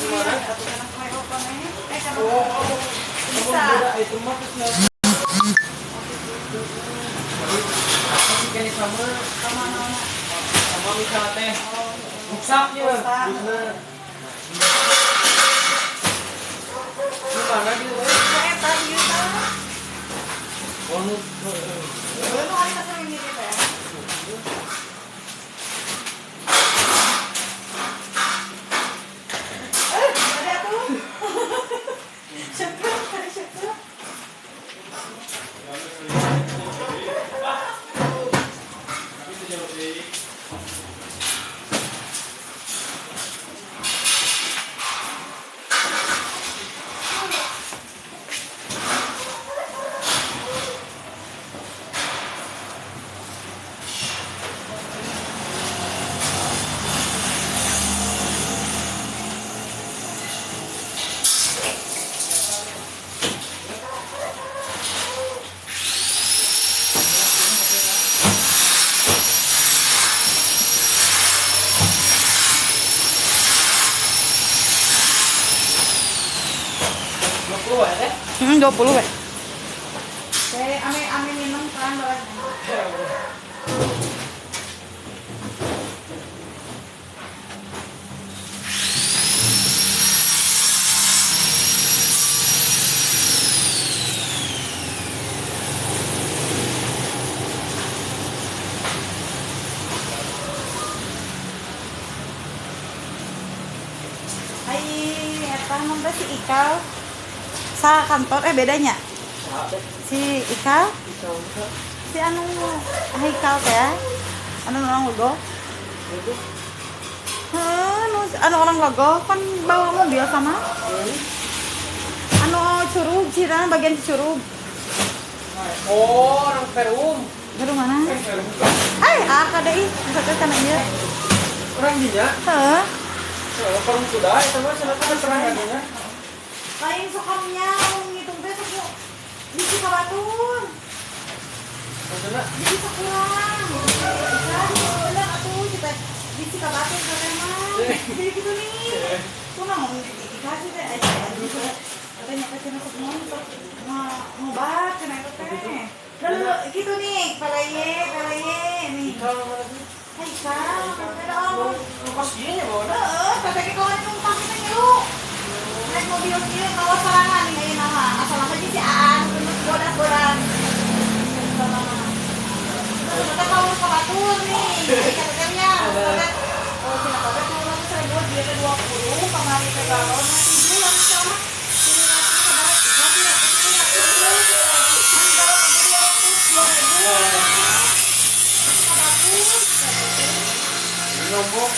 Gimana? Oh, bisa. Itu mah sama sama misalnya teh ruksaknya bener. Gimana gitu? Eta ieu tah. Oh, nu hari kasih ini teh. Ada tuh. Syukur, syukur. Hmm, 20 we. Saya ame minum kan barang. Hai, eta mah si Ikal. Sa kantor bedanya si Ikal si anu Haikal teh anu orang logo anu orang logo kan bawa mobil sama anu curug ciran bagian curug. Oh, orang Perum. Perum mana? KDI satu kana ieu orang dinya heeh Perum kuda eta mah cenah teh terang adanya. Lain sokamnya ngitung teh sok bisi kabatun. Maksudna bisi sakurang. Bisa bener atuh kita bisi kabatun teh mah. Jadi gitu nih. Kunaon dikasih teh aja. Katanya teh cenah sok nonton ngobat cenah eta teh. Lalu gitu nih, palaye nih. Haikal, mana pas ieu nya bawa. Heeh, kata ge kawan numpang kita ngilu. Naik mobil kieu kawas sorangan nih ayeuna mah. Asal mah si Aan bener bodas-bodas. Terus kamu ka batur nih, kata-katanya. Oh, cenah kata turun 1000 dia teh 20, kamari teh galon 7 lah sama. Nombok.